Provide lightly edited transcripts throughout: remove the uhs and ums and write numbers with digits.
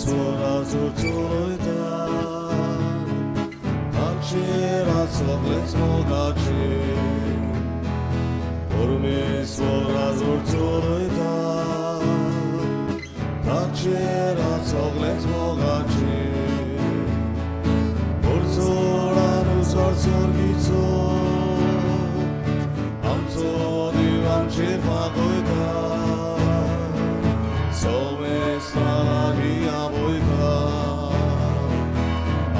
परमेश्वराचो चलयता ताचेर सगळेंच मोगाचेर परमेश्वराचो चलयता ताचेर सगळेंच मोगाचेर पोरचोडान सोर्गीचो आमचो देवांचेर मागयता सोमेस्ता लागीं आपयता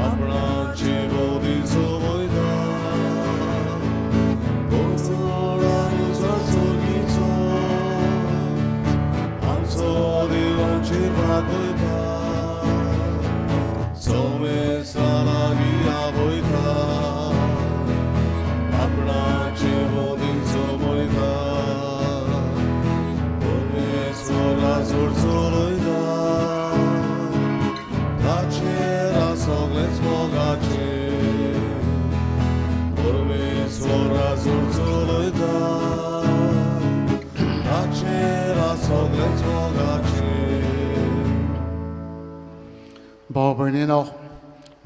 आपणाची बोधी सोबयता पोरचोडान सोर्गीचो आमचो देवांचेर मागयता सोमेस्ता लागीं आपयता आपणाची बोधी सोबयता परमेश्वराचो चलयता ताचेर सगळेंच मोगाचेर परमेश्वराचो चलयता ताचेर सगळेंच मोगाचेर. भाव भयणीनो,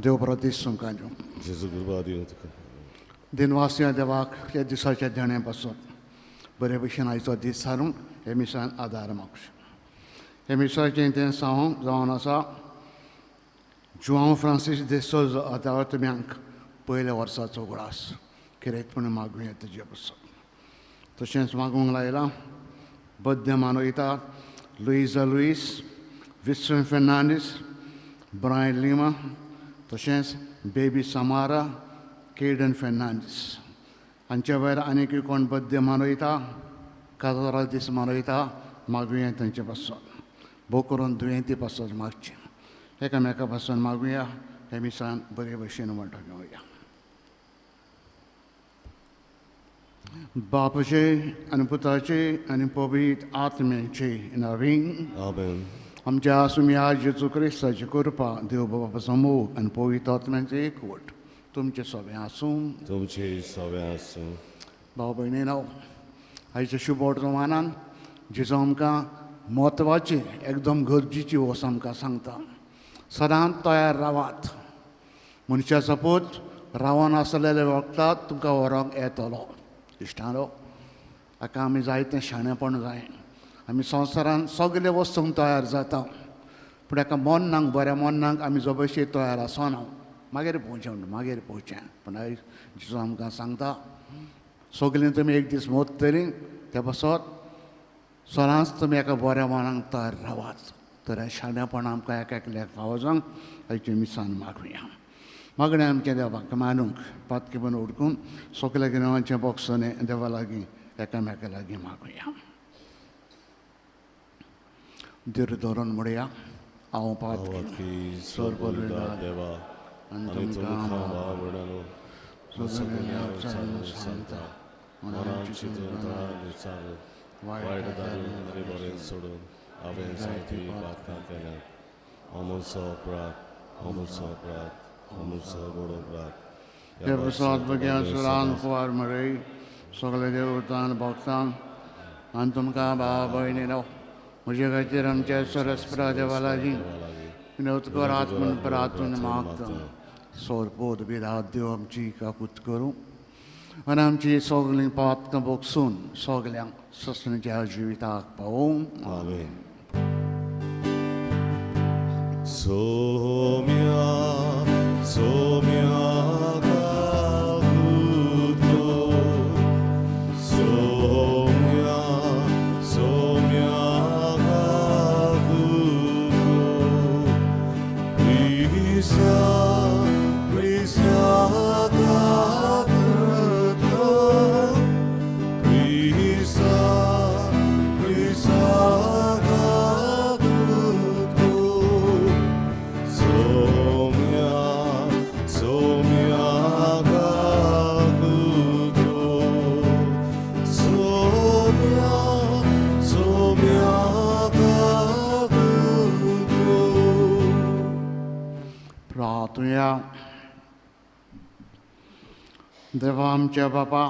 देव बरो दीस तुमकां दिवं. जेजू कृपा दिवं तुका. दिनवासी देवाक ह्या दिसाच्या देणे पासून बरे भशेन आयचो दीस सारूंक हे मिसान आदार मागचो. हे मिसाचें तें सांगूंक जावन आसा जुआंव फ्रांसीस देसोज आदार तुम्यांक पयल्या वर्साचो उगडास किरेतपण मागुया तुजे पासून. तशेंच मागूंक लायलां बद्द मानवता लुईजा लुईस, विस्वन फेर्नांडीस, ब्रायन लिमा, तशेंच बेबी समारा, केडन फेर्नांडीस हांच्या भायर आनीकूय कोण बद्द मानयता काजारा दीस मानयता मागुया तांचे पासून. भोव करून दुयेंती पासून मागचें एकामेका पासून मागुया. हे मिसान बरे भशेन वांटो घेवया. बापाचे आनी पुताचे आनी पवित्र आत्म्याचे नांवान आमेन. आमच्या सुम्या जेजू क्रिस्ताची कृपा, देव बापाचो मोग आनी पवित्र आत्म्याचें एकवट तुमचें सगळें आसूं. तुमचें सगळें आसूं. भाव भयणीनो, आयच्या शुभ वर्तमानान जेजू आमकां म्हत्वाची एकदम गरजेची वस्त आमकां सांगता. सदांच तयार रावात. मनशाचो पूत रावन आसलेले वखदाक तुमकां व्हरोंक येतलो. इश्टानो, हाका आमी जायतें शाणेपण जाय. आमी संवसारान सगळे वस्तूंक तयार जाता, पूण एका मोन्नाक बऱ्या मोन्नाक आमी जबरशी तयार आसना. मागीर पळोवचें म्हणटा, मागीर पळोवचें. पूण आयज जेजू आमकां सांगता सगळीं तुमी एक दीस मोत्तली, ते पासत सदांच तुमी एका बऱ्या मनाक तयार रावात. तर हें शाणेपण आमकां एका एकल्याक फावो जावंक आयचे मिसान मागुया. मागणें आमचें देवाक मानूंक पातकेपण उडकून सगल्या गिन्यानाचें बोगसणें देवा लागीं एकामेका लागीं मागुया. धीर धरून म्हणया, हांव पातकी सर्वदा देवा आनी तुमकां भाव भयणांनो सगळ्यांक सांगता मनान चिंतून तळान विचारून वायट धाडून आनी बरें सोडून हांवें जायतीं पातकां केल्यांत. अमूचो अपराध, अमूचो अपराध, अमूचो व्हड अपराध. हे प्रसाद भुरग्यां सुरान कुवार मरय सगळे देवतान भक्तांक आनी तुमकां भाव भयणीनो म्हजे खातीर आमच्या सरस्परा देवा लागीं विनोद करात म्हूण प्रार्थून मागता. सोरपोत बिरात देव आमची काकूत करूं आनी आमची सगळीं पातकां भोगसून सगल्यांक ससणीच्या जिविताक पावोवं. आमेन. सोम्या सोम्या काकुतो, सोम्या सोम्या काकुतो, क्रिस्ता क्रिस्ता काकुतो, क्रिस्ता क्रिस्ता काकुतो, सोम्या सोम्या काकुतो, सोम्या सोम्या काकुतो. प्रार्थुया. देवा आमच्या बापा,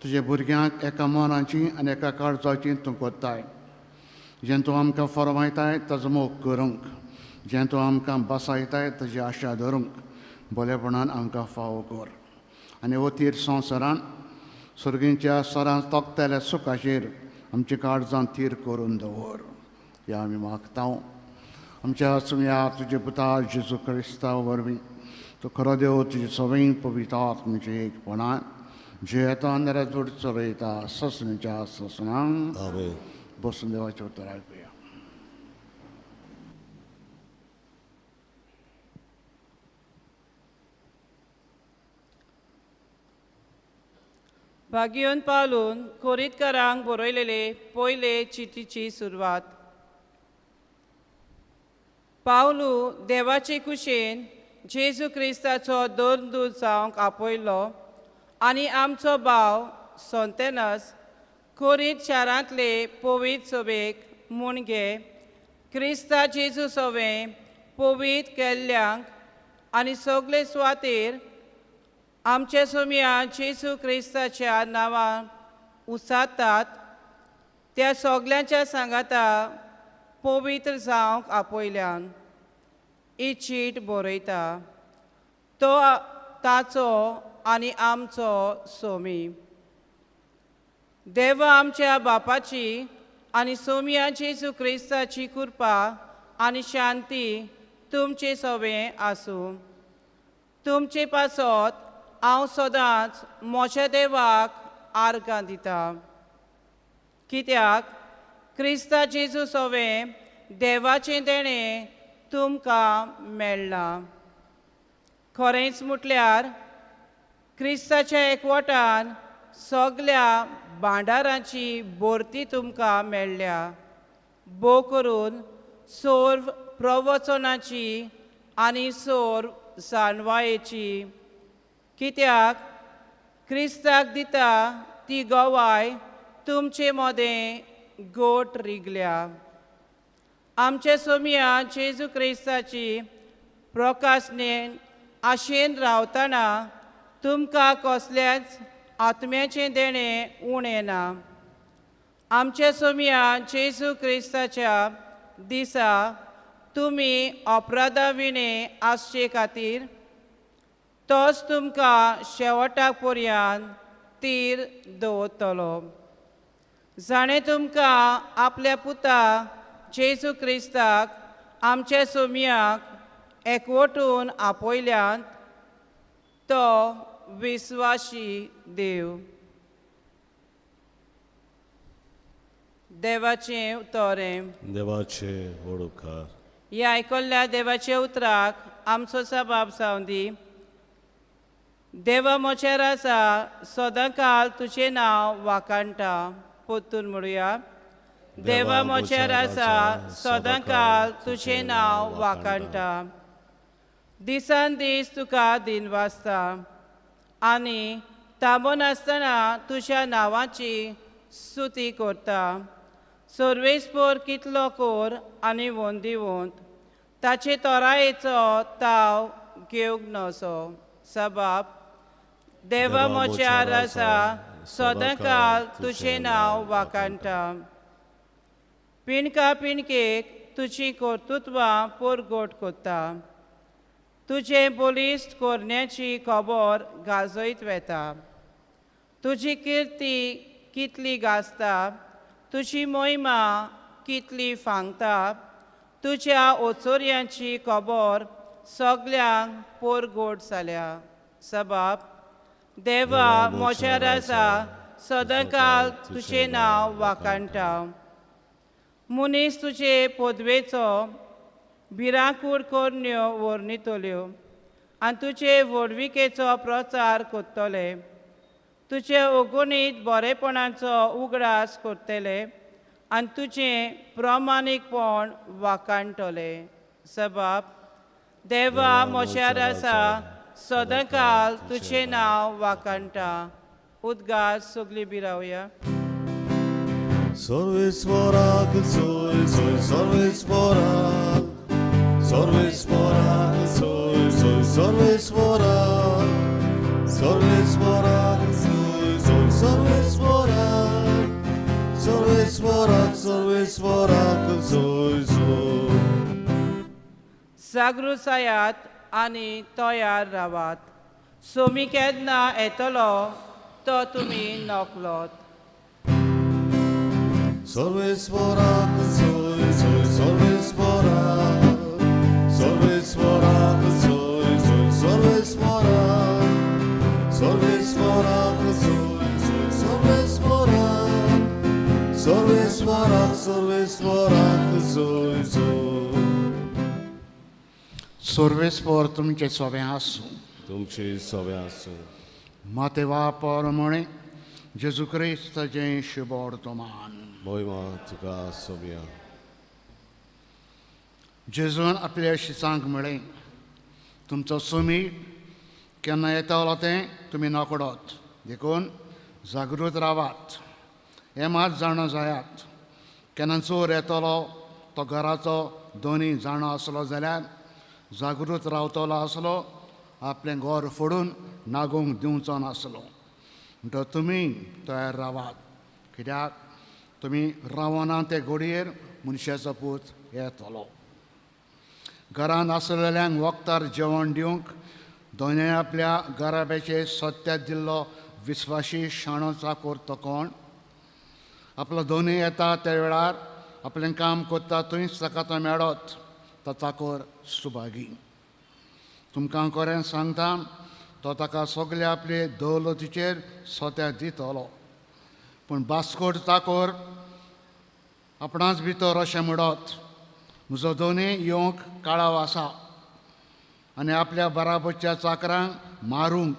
तुज्या भुरग्यांक एका मनाची आनी एका काळजाची तूं कोत्ताय, जें तूं आमकां फरमायताय ताजो मोग करूंक जें तूं आमकां बसायताय तुजी आशा धरूंक बरेपणान आमकां फावो कर आनी ओतीर संवसारान सर्गींच्या सरां तोखतल्या सुखाचेर आमची काळजां थीर करून दवर. ह्या आमी मागता आमच्या सुम्या तुजे पुता जेजू क्रिस्ता वरवीं तूं खरो देव तुजे सगळीं पवित्र आत्म्याचें एकपणान जियेता आनी राजवट चलयता ससणीच्या ससणांक. बसून देवाचें उतर आयकुया. भाग्योन पावलून कोरीतकारांक बरयलेले पयले चिटीची सुरवात. पावलू देवाचे कुशेन जेजू क्रिस्ताचो दोन दूत जावंक आपयलो आनी आमचो भाव सोंतेनस कोरीत शारांतले पवित्र सभेक म्हूण घे क्रिस्ता जेजू सवें पवित्र केल्ल्यांक आनी सगळे सुवातेर आमच्या सोमया जेजू क्रिस्ताच्या नांवान उसातात त्या सगल्यांच्या सांगाता पवित्र जावंक आपयल्यान ही चीट बरयता. तो ताचो आनी आमचो सोमी देवा आमच्या बापाची आनी सोमया जेजू क्रिस्ताची कृपा आनी शांती तुमचे सवें आसूं. तुमचे पासत हांव सदांच म्हज्या देवाक आर्गां दिता, कित्याक क्रिस्ता जेजू सवें देवाचें देणें तुमकां मेळ्ळां. खरेंच म्हटल्यार क्रिस्ताच्या एकवटान सगल्या भांडारांची भरती तुमकां मेळ्ळ्या, भोव करून सर्व प्रवचनाची आनी सर्व जाणवायेची, कित्याक क्रिस्ताक दिता ती गवाय तुमचे मदें गोट रिगल्या. आमच्या सोमया जेजू क्रिस्ताची प्रकाशनेन आशेन रावतना तुमकां कसल्याच आत्म्याचें देणें उणें ना. आमच्या सोमया जेजू क्रिस्ताच्या दिसा तुमी अपराधा विणें आसचे खातीर तोच तुमकां शेवटाक पर्यंत तीर दवरतलो. जाणें तुमकां आपल्या पुता जेजू क्रिस्ताक आमच्या सोमयाक एकवटून आपयल्यान तो विस्वाशी देव. देवाचें उतरें. देवाचे व्हड उपकार. ह्या आयकल्ल्या देवाच्या उतराक आमचो सबाब जावं दी. देवा म्हज्या राजा सदांकाल तुजें नांव वाखाणटा. परतून म्हणुया. देवा म्हज्या राजा सदांकाल तुजें नांव वाखाणटा. दिसान दीस तुका दिन वाचता आनी थांबनासतना तुज्या नांवाची स्तुती करता. सर्वेस्पोर कितलो कोर आनी वंदिवंत ताचे तोरायेचो ताव घेवंक नसो. सबाब देवा म्हज्या राजा सदांकाल तुजें नांव वाखाणटा. पिणका पिणकेक तुजी कर्तृत्वां परगट करता. तुजें बलिश्ट करण्याची खबर गाजयत वेता. तुजी किर्ती कितली गाजता, तुजी मोहिमा कितली फांगता. तुज्या ओचोर्यांची खबर सगल्यांक परगट जाल्या. सबाब देवा म्हज्या राजा सदांकाल तुजें नांव वाखाणटा. मनीस तुजे पदवेचो भिरांकूळ करण्यो वर्णितल्यो आनी तुजे व्हडविकेचो प्रचार करतले. तुजे अगणीत बरेपणाचो उगडास करतले आनी तुजें प्रमाणीकपण वाखाणटले. सबाब देवा म्हज्या राजा सदांकाल तुजें नांव वाखाणटा. उद्गार सगळीं बिरावया. सर्वेस्वराक सोय सोय सर्वेस्वराक, सर्वेस्वराक सोय सोय सर्वेस्वराक, सर्वेस्वराक सोय सोय सर्वेस्वराक, सर्वेस्वराक सर्वेस्वराक सोय सोय. जागृत जायात आनी तयार रावात. सोमी केन्ना येतलो तो तुमी नकलोत. सर्वेस्पराक जोय जोय सर्वेस्पराक, सर्वेस्पराक जोय जोय सर्वेस्पराक, सर्वेस्पराक जोय जोय सर्वेस्पराक, सर्वेस्पराक सर्वेस्पराक जोय जोय. सर्वेस्पर तुमचे सोबें आसूं. तुमचे सोबें आसूं. मातेवा परमणे जेजू क्रिस्ताचें शुभवर्तमान. मोहिमा तुका सोबया. जेजून आपल्या शिसांक म्हळें, तुमचो सुमी केन्ना येतलो तें तुमी नकडत, देखून जागृत रावात. हें मात जाणा जायात, केन्ना चोर येतलो तो घराचो दोनी जाणो आसलो जाल्यार जागृत रावतलो आसलो, आपलें घर फोडून नागोवंक दिवचो नासलो. म्हणटकच तुमी तयार रावात, कित्याक तुमी रावना ते घडयेर मनशाचो पूत येतलो. घरांत आसलेल्यांक वखदार जेवण दिवंक दोनूय आपल्या घराब्याचेर सत्या दिल्लो विस्वाशी शाणो चाकोर तो कोण? आपलो दोनूय येता त्या वेळार आपलें काम करता थंयच ताका तो मेळत, तो चाकोर सुभागी. तुमकां खरें सांगता, तो ताका सगळे आपले दौलतीचेर सोत्या दितलो. पूण बास्कोट चाकोर आपणाच भितर अशें म्हणत, म्हजो दोनूय येवंक काळाव आसा, आनी आपल्या बराबरच्या चाकरांक मारूंक,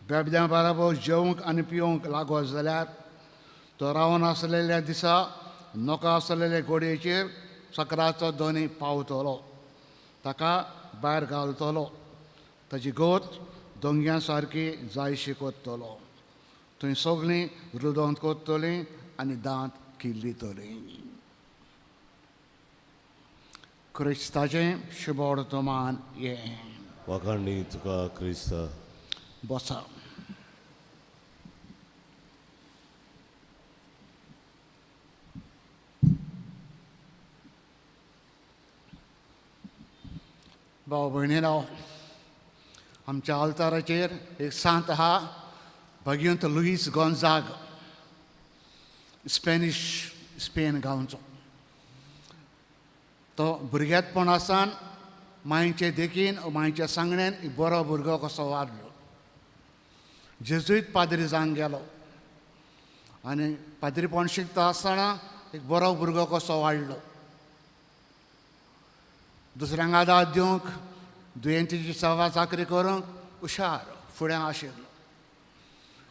बेबद्यां बराबर जेवंक आनी पिवंक लागत जाल्यार तो रावन आसलेल्या दिसा नोका आसलेले गोडयेचेर चक्राचो दोनी पावतलो, ताका भायर घालतलो, ताची गोत दोंग्या सारकी जायशी करतलो. थंय सगळीं रुदोन करतलीं आनी दांत किल्लितलीं. क्रिस्ताचें शुभवर्तमान हें. वाखाणणी तुका क्रिस्ता. बसा. भाव भयणीनो, आमच्या आल्ताराचेर एक सांत आहा, भगवंत लुईस गोंजाग, स्पॅनिश स्पेन गांवचो. तो भुरग्यांतपण आसान मांयचे देखीन मांयच्या सांगण्यान एक बरो भुरगो कसो वाडलो. जेजुईत पाद्री जावन गेलो आनी पाद्रीपण शिकता आसतना एक बरो भुरगो कसो वाडलो. दुसऱ्यांक आदार दिवंक, दुयेंतीची सेवा चाकरी करूंक हुशार फुडें आशिल्लो.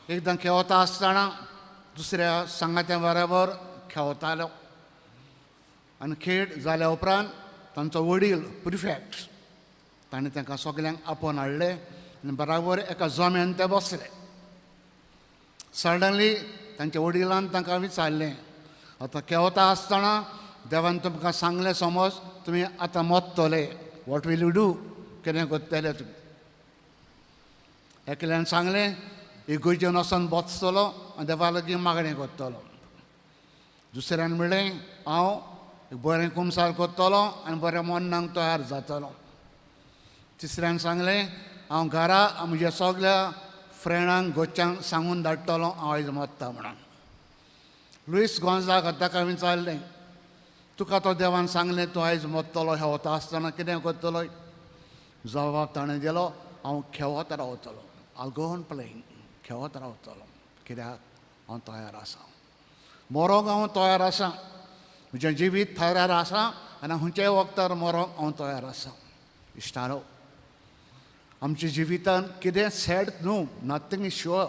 एकदां खेळता आसतना दुसऱ्या सांगात्या बराबर खेळतालो आनी खेळ जाल्या उपरांत तांचो वडील प्रिफेक्ट ताणें तांकां सगल्यांक आपोवन हाडले आनी बराबर एका जम्यान ते बसले. सडनली तांच्या वडिलान तांकां विचारलें, आतां खेळता आसतना देवान तुमकां सांगलें समज तुमी आतां मरतले, what will you do, कितें करतले तुमी? एकल्यान सांगलें, इगोर्जेन वचोन बसतलो आनी देवा लागीं मागणें करतलो. दुसऱ्यान म्हणलें, हांव बरें कुमसार करतलो आनी बरें मरणाक तयार जातलो. तिसऱ्यान सांगलें, हांव घरा म्हज्या सगल्या फ्रेंडांक घरच्यांक सांगून धाडटलो हांव आयज मरता म्हणून. लुईस गोंजाग ताका विचारलें, तुका तो देवान सांगलें तूं आयज मरतलो, हेवता आसतना कितें करतलो? जवाब ताणें दिलो, हांव खेळत रावतलो, आयल गो ऑन प्लेइंग, खेळत रावतलो, कित्याक हांव तयार आसा, मरोंक हांव तयार आसा, म्हजें जिवीत तयार आसा आनी खंयच्याय वखदार मरोंक हांव तयार आसा. इश्टानो, आमच्या जिवितान कितें सॅड न्हू, नथींग is sure.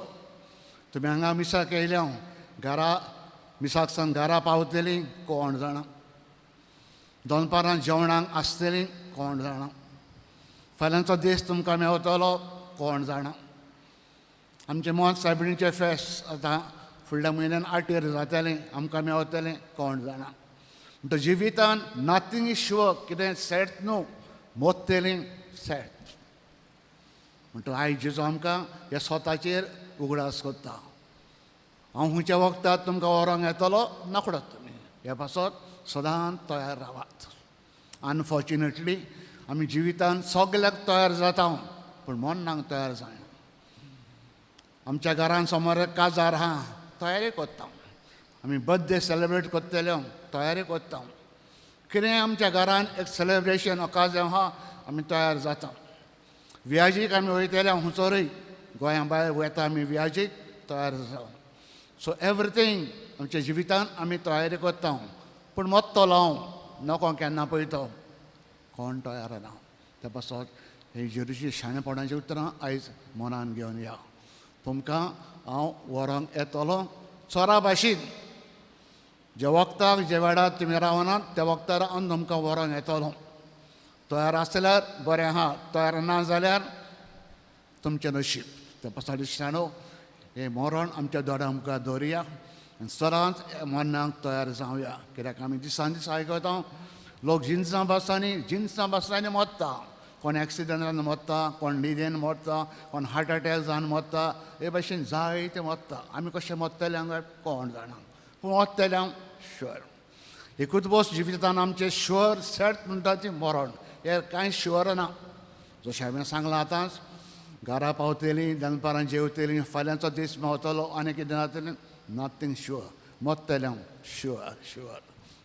तुमी हांगा मिसाक येयल्या, हांव घरा मिसाक सावन घरा पावतलीं कोण जाणा, दनपारां जेवणाक आसतलीं कोण जाणा, फाल्यांचो दीस तुमकां मेवतलो कोण जाणा. आमचें मोन सायबिणीचें फेस्त आतां फुडल्या म्हयन्यान आठेर जातलें, आमकां मेवतलें कोण जाणा. म्हणटा जिवितान नथींग is sure, कितें सॅट न्हू, मोत्तलें सॅट. म्हणटा आयज जेजू आमकां ह्या स्वताचेर उगडास करता, हांव खंयच्या वखदार तुमकां व्हरोंक येतलो नकडत तुमी, ह्या पासत सदांच तयार रावात. अनफॉर्च्युनेटली आमी जिवितान सगल्याक तयार जाता पूण मरणाक तयार जायना. आमच्या घरान समोर काजार आहा, तयारी करता. आमी बर्थडे सेलेब्रेट करतले, तयारी करता. कितें आमच्या घरान एक सेलेब्रेशन ओकाजन आहा, आमी तयार जाता. व्याजीक आमी वयतले हुंचोरूय, गोंया भायर वयता आमी व्याजीक, तयार जाता. सो एवरीथींग आमच्या जिवितान आमी तयारी करता पूण मत्तलो हांव नको केन्ना पळयतो कोण तयार ना. ते पासत ही जेरूची शाणेपणाची उतरां आयज मनान घेवन या. तुमकां हांव व्हरोंक येतलो चोरा भाशेन. जे वखदाक जे वेळार तुमी रावनात त्या वखदार हांव तुमकां व्हरोंक येतलो. तयार आसल्यार बरें आहा, तयार ना जाल्यार तुमचें नशीब. ते पासत शाणो हें मरण आमच्या दोळ्या मुखार दवरुया आनी सदांच मरणाक तयार जावया. कित्याक आमी दिसान दीस आयकता लोक जिन्सां बसांनी मरता. कोण एक्सिडंटान मरता, कोण न्हिदेन मरता, कोण हार्ट अटॅक जावन मरता, हे भाशेन जायते मरता. आमी कशें मरतले हांगा कोण जाणा, पूण मरतले हांव शुअर. एकूच बस जिवितान आमचें शुअर सेट म्हणटा ती मरण, हें कांय शुअर ना. जशें हांवें सांगलां आतांच, घरा पावतलीं, दनपारां जेवतलीं, फाल्यांचो दीस मेवतलो आनी कितें जातलें, नथींग शुअर. मरतलें हांव शुअर शुअर.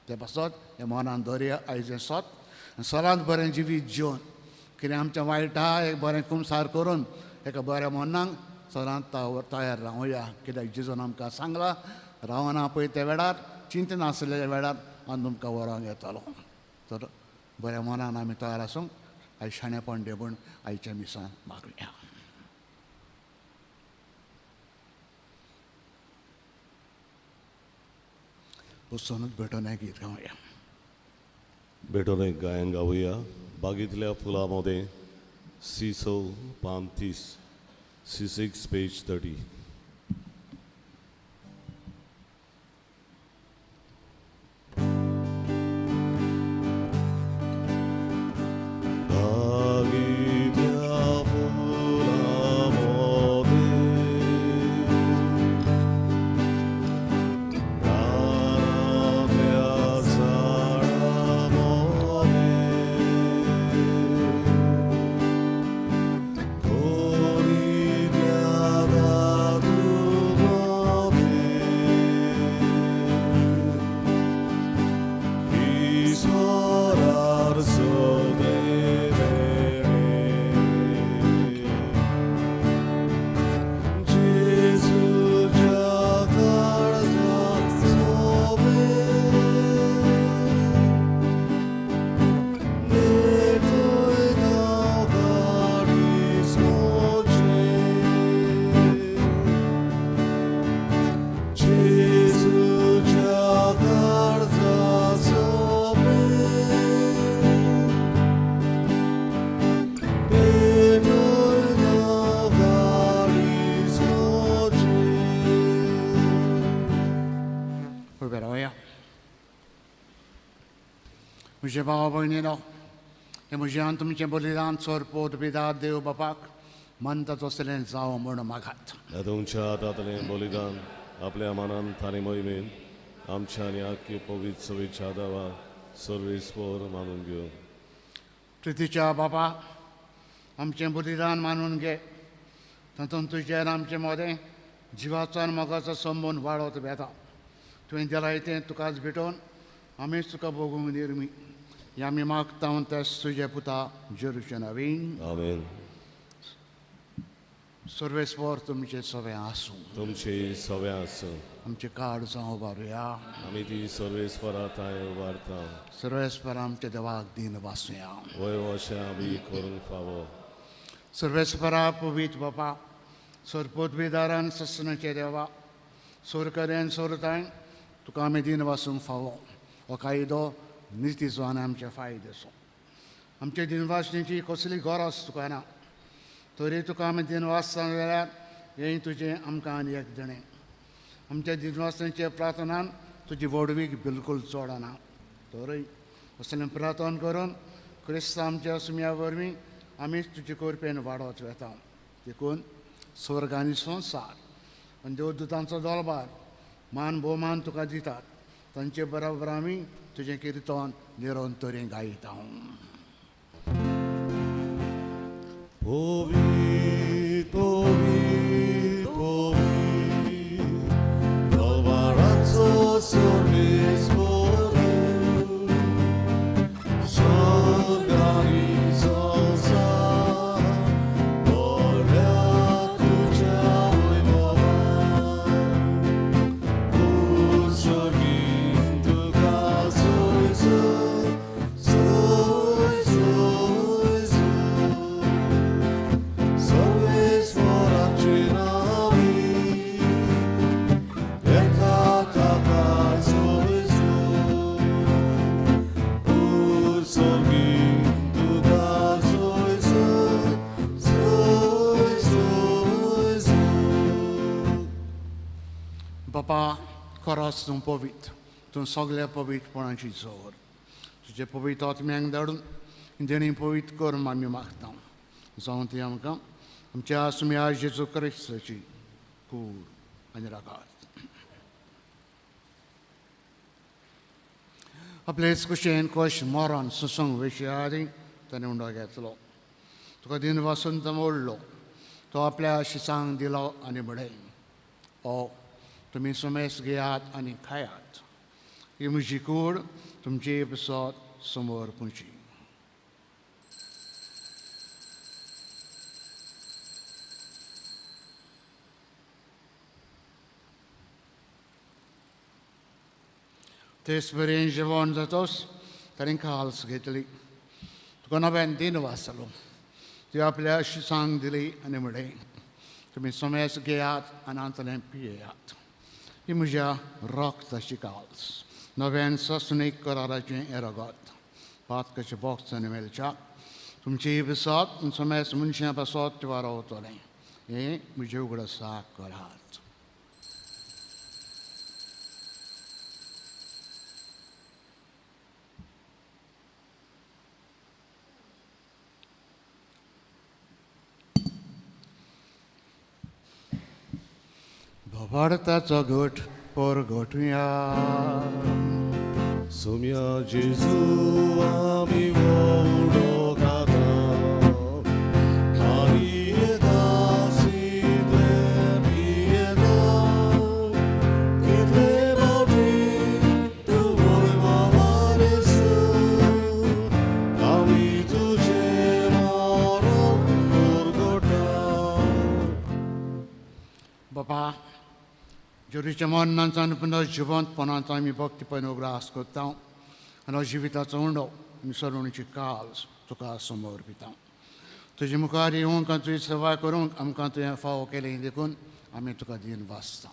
ते पासत हें मनान दवरुया आयज हें सत सदांच बरें जिवीत जिवन कितें आमचें वायट आहा एक बरें कुमसार करून एका बऱ्या मनाक सदांच तयार रावया. कित्याक जेजून आमकां सांगलां, रावना पळय त्या वेळार, चिंतनासलेल्या वेळार हांव तुमकां व्हरोंक येतलो. तर बऱ्या मनान आमी तयार आसूंक आयज शाणेपण देवून आयच्या मिसान मागया. बसूनच भेटून एक गीत गावया. भेटून एक गायन गावया. बागेंतल्या फुलां मदें सिसो पान 30, C6 page 30. म्हजे भाव भयणीनो, हें म्हजें आनी तुमचें बलिदान सोरपोत पिता देव बापाक मनता तसलें जावं म्हूण मागात. तुमच्या हातांतलें बलिदान आपल्या मनान ताणी मोहिमेन आमच्या आनी आख्खी पवित्र सवेच्या देवा सर्वेस्पोर मानून घेवन. प्रितीच्या बापा, आमचें बलिदान मानून घे, तातूंत तुजें आनी आमचें मदें जिवाचो आनी मोगाचो संबंद वाडत वेता. तुवें दिलाय तें तुकाच भेटोवन आमीच तुका भोगूंक निर्मी. हें आमी मागता तेच तुजे पुता जेरूचे नवीन. आमेन. सर्वेस्पोर तुमचें सगळें आसूं. तुमचें सगळें आसूं. आमचें कार्ड जावं उबारुया. आमी ती सर्वेस्परा थांय उबारता. सर्वेस्पर आमच्या देवाक दीन वासुया. वय अशें आमी करूंक फावो. सर्वेस्परा पवित्र बापा, सरपोतबीदारान ससनाचे देवा, सोरकऱ्यान सोरताय तुका आमी दीन वासूंक फावो. हो कायदो नितीचो आनी आमचे फायद्याचो. आमचे दिनवासणेची कसली गरज तुका ना, तरी तुका आमी दिनवासता जाल्यार हें तुजें आमकां आनी एक देणें. आमच्या दिनवासणेचे प्रार्थनान तुजी व्हडवीक बिलकूल चडना, तरी असलें प्रार्थना करून क्रिस्त आमच्या सुम्या वरवीं आमी तुजे कृपेन वाडत वेता. देखून स्वर्ग आनी संवसार आनी देवदूतांचो दरबार मान भोवमान तुका दितात. तांचे बरोबर आमी तुजें किर्तन निरंतरी गायता. पवित्र पवित्र पवित्र कलवाराचो सर्वेस्पर स्वर्ग आनी संवसार भरल्या तुज्या वैभवान. तूं सर्गीन तुका सोय सोय सोय सोय सोय सर्वेस्पराचे नांवी येता ताका सोय सोय. तूं सर्गीन तुका सोय सोय सोय सोय सोय. बापा खरोच तूं पवित्र, तूं सगळ्या पवित्रपणाची जोर. तुजे पवित्र आत्म्यांक धाडून देणी पवित्र कर आमी मागता. जावं ती आमकां आमच्या सुम्या जेजू क्रिस्ताची कूड आनी रागात. आपलेच कुशेन कोश मरण सुसंग वेशी आदी ताणें उंडो घेतलो. तुका दिन वसंत मोडलो. तो आपल्या शिसांक दिलो आनी म्हणलें, ओ तुमी सुमेस घेयात आनी खायात. ही म्हजी कूड तुमचे पासत समोर पुची. तेच बरें जेवण जातोच ताणें खाल्स घेतली. तुका नव्यान दिन वाचलो. ती आपल्या शिसांक दिली आनी म्हणलें, तुमी सुमेस घेयात आनी आंतलें पियेयात. ही म्हज्या रक्ताची काल्स, नव्यान ससणीक कराराचें हें रगत. पातकाचें बॉक्स आनी मेलच्या तुमची पासत सुमेस मनशां पासत वारोवतलें. हें म्हजें उगडासाक करात. भारताचो घट परगटुया. सुम्या जेजू आमी उडो खाता आनी येता सिदे पियेता कितले फावटी तूं वैभवान आमी तुजें मरण परगटा. बाबा जेरूच्या मरणाचो आनी पुनः जिवंतपणाचो आमी भक्तीपण उगडास करता आनी हो जिविताचो उंडो आनी सरुणीची काल्स तुका समोर दिता. तुजे मुखार येवंक आनी तुजी सेवा करूंक आमकां तुवें फावो केली देखून आमी तुका दिन वाचता.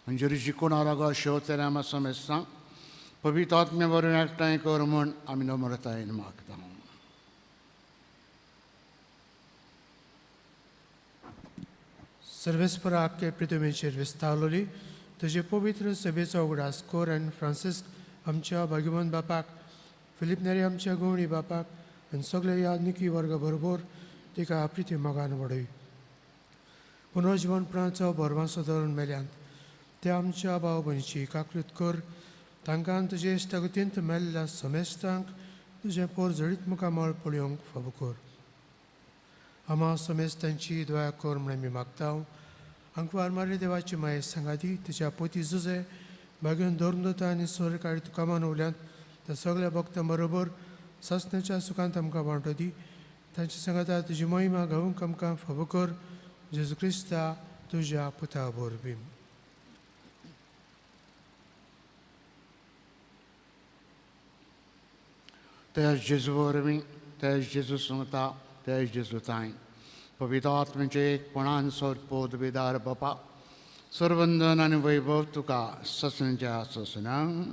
आनी जेरूची कोणा रागो शेवतल्या आमी समेस्तां पवित्र आत्म्या वरवीं एकठांय कर म्हूण आमी नम्रतायेन मागता. सर्वेस्पराक पृथ्वीचेर विस्तावलोली तुजे पवित्र सभेचो उगडास कर आनी फ्रांसिस्क आमच्या भाग्यवंत बापाक, फिलीप नेरी आमच्या गवणी बापाक आनी सगळे याज्ञिकी वर्ग बरोबर तिका प्रिती मोगान वाडय. पुनर्जिवनपणाचो भरवंसो धरून मेल्यांत त्या आमच्या भाव भयणीची काकृत कर. तांकां तुजे इश्टागतींत मेल्ल्या समेस्तांक तुजें पोर जडीत मुखामळ पळोवंक फावो कर. आमा समेस्तांची दया कर म्हण आमी मागता. आंकवार मारी देवाची माये सांगाती तिच्या पोती जुजे भाग्यान धरून आनी स्वर्ग तुका मानवल्यांत त्या सगळ्या भक्तां बरोबर सासण्याच्या सुखांत आमकां वांटो दी. तांच्या सांगाता तुजी महिमा गावूंक आमकां फावो कर. जेजू क्रिस्ता तुज्या पुता वरवीं. त्या जेजू वरवीं, त्या जेजू सांगता, त्या जेजू तांय पवित्र आत्म्याचे एकपणान सोदपोदविदार बापा सर्वंदन आनी वैभव तुका ससनच्या ससनांक.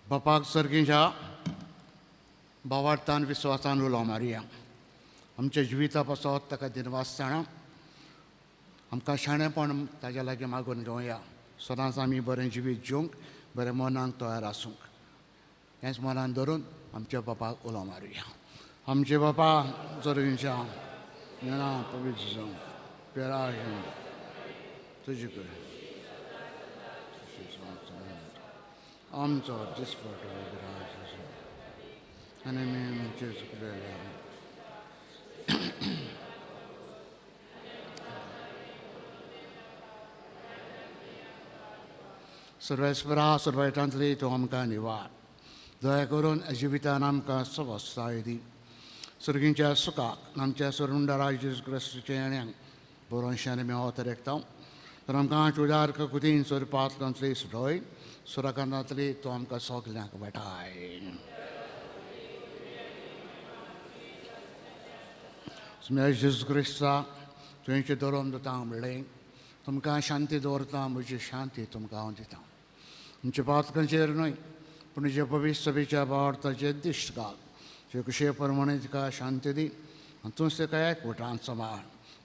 बापाक सर्गीच्या भावार्थान विस्वासान उलो मारया. आमच्या जिविता पासत ताका दिनवास जाणा. आमकां शाणेपण ताज्या लागीं मागून घेवया. सदांच आमी बरें जिवीत जिवंक बरें मनाक तयार आसूंक हेंच मनान धरून आमच्या बापाक उलो मारुया. आमचे बापा जोरगींच्या नांव पवित्र जावं, पेरा तुजे कडेन आमचो दिसपटो. आनी आमी आमचे चुकलेले सर्वेस्परा सर्वैटांतली तूं आमकां निवार दया करून जिवितान आमकां सवस्ताय दी सर्गींच्या सुखाक आमच्या सरुंडरा जेजू क्रिस्ताच्या येण्यांक बरोवशान आमी हो तर एकता तर आमकां उदार कुतीन स्वरुपांतली सुटोय सुराकांतांतली तूं आमकां सगल्यांक भेटाय. जेजू क्रिस्ता तुवें दरोवन दिता म्हणलें तुमकां शांती दवरता म्हजी शांती तुमकां हांव दिता. आमच्या पातकांचेर न्हय पूण जे पवित्र सभेच्या भावार्थाचेर दिश्ट घाल जे कुशे प्रमाणे तिका शांती दी आनी तूंच तिका एकवटान सांबाळ.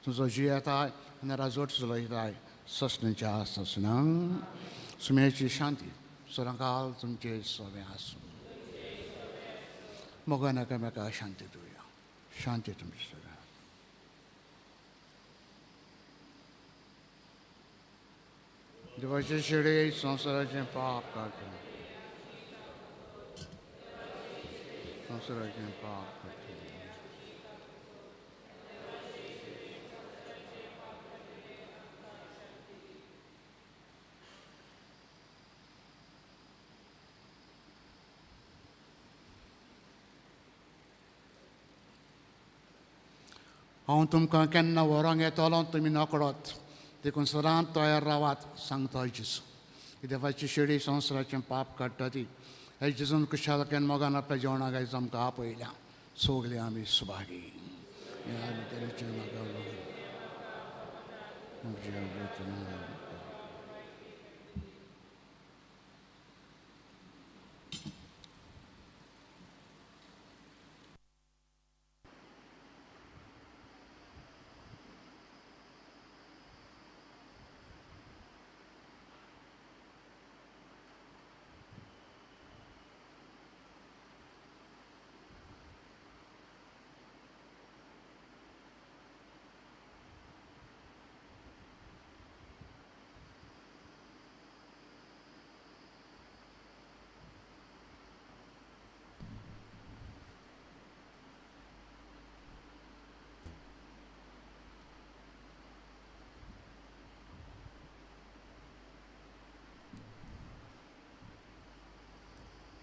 तुजो जियेताय आनी राजवट चलयताय ससण्याच्या ससणांक. सुम्याची शांती सदांकाल तुमचे सगळें आसूं. मोगान एकामेका शांती दिवया. शांती तुमची सगळ्या. देवाचे शेडे संवसाराचें पाप काडटा संवसाराचें पाप काडटा. हांव तुमकां केन्ना व्हरोंक येतलो तुमी नकळत देखून सदांच तयार रावात सांगता जेजू. देवाची शेडी संवसाराचें पाप काडटा ती हे जेजून कुशालकेन मोगान आपल्या जेवणाक आयज आमकां आपयल्या. सगलीं आमी सुभागी.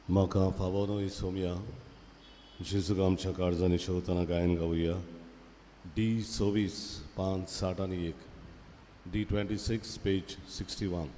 म्हाका फावो न्हय सोम्या जेजूक आमच्या काळजांनी शेवतना गायन गावया. डी 26 5 60 आनी 1 D 26 page 61.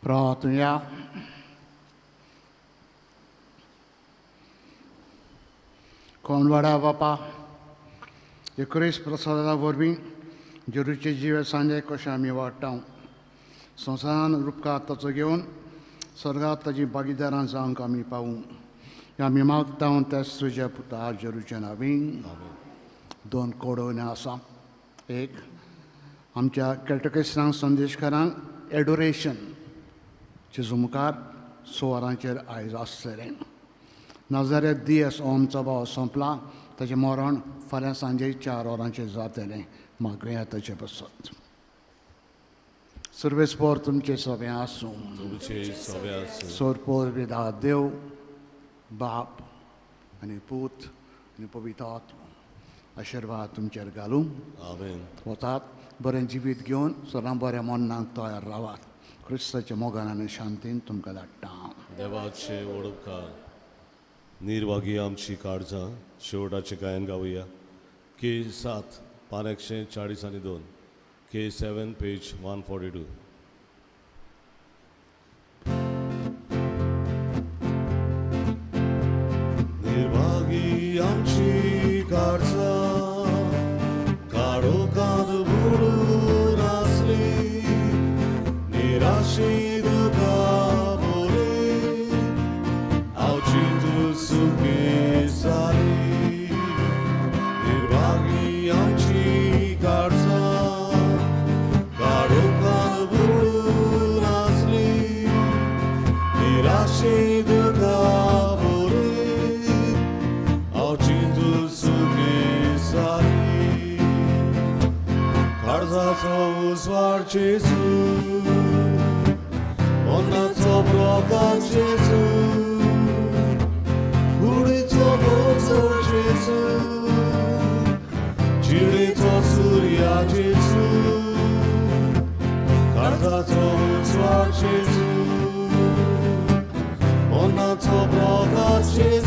प्रार्थुया. कोणवाडा बापा, क्रिस्त प्रसादा वरवीं जेरूचे जिवे सांजे कशें आमी वाडटा, संवसारान रुपकार ताचो घेवन स्वर्गात ताजी भागीदारां जावंक आमी पावूं. आमी मागता त्याच तुज्या पुता जेरूच्या नांवीं. दोन कोडवण्यो आसा. एक, आमच्या कॅटकिस्तांक संदेशकारांक एडोरेशन जेजू मुखार 6 वरांचेर आयज आसतलें. नाजाल्यार दियस हो आमचो भाव सोंपला, ताचें मरण फाल्यां सांजे 4 वरांचेर जातलें. मागया ताचे पसत. सर्वेस्पोर तुमचें सगळें आसूं. सोरपोर विदा देव बाप आनी पूत आनी पवित्र आत्मो आशिर्वाद तुमचेर घालूं. वतात बरें जिवीत घेवन सदां बऱ्या मनाक तयार रावात. क्रिस्ताच्या मोगान आनी शांतीन तुमकां धाडटा. देवाचे वडपकार निर्वागी आमची काळजां शेवटाचें गायन गावया. के 7 पान 142, के 7 पेज 142. निर्भागी आमची काळजां काळोखांत बुडून आसली, निराशी दुखां भरली, आवची तूं सुखी जाली. निर्भागी आमची काळजां काळोखांत बुडून आसली, निराशी दुखां भरली, आवची तूं सुखी जाली. काळजाचो उजवाड जेजू, मनाचो प्रकाश जेजू, कुडीचो बोजो जेजू, जिणेचो सुर्या जेजू, काळजाचो उजवाड जेजू, मनाचो प्रकाश जेजू.